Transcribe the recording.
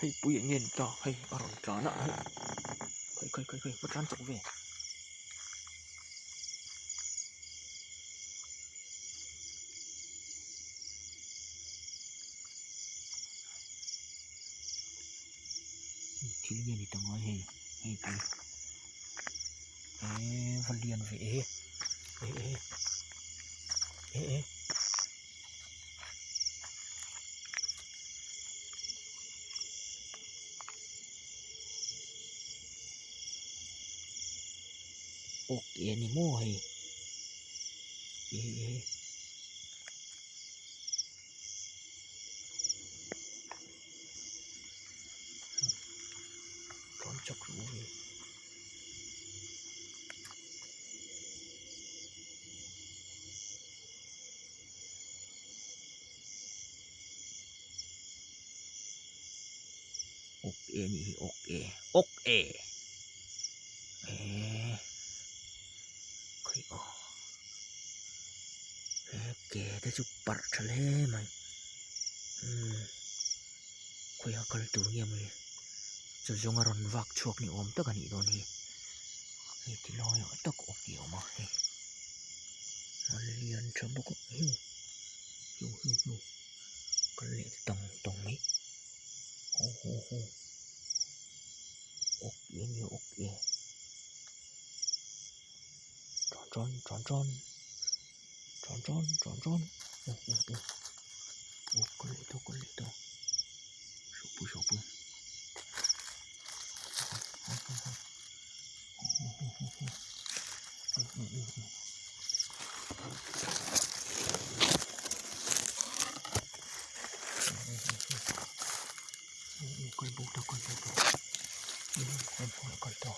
Hei pui eng nge ni ta hei a rawn tlan a hei khai khai khai khai va tlan chak ve. Thil nge ni ta ngai hei hei pui eee va lian ve e eh eh eh eh. Awk e ni maw hei eh eh tlawn chak ru ve. Awk e anih hi awk e awk e eee khawi aw he ke te chu parh tha hle mai umm khawiah kal tur nge mawni chu zawnga rawn vak chhuak ni awm tak anih dawn hi hei ti laiah tak awk hi a awm a hei a lian tha bawk a hiu hiu hiu hiu kal leh tang tawng mai haw haw haw awk e nia awk e tan tan tan tan tan tan tan tan aw aw aw aw kal leh tawh kal leh tawh sawhpui sawhpui haw haw haw haw haw haw haw haw aw aw aw aw. Kal bo ta kal bo ta kal ta.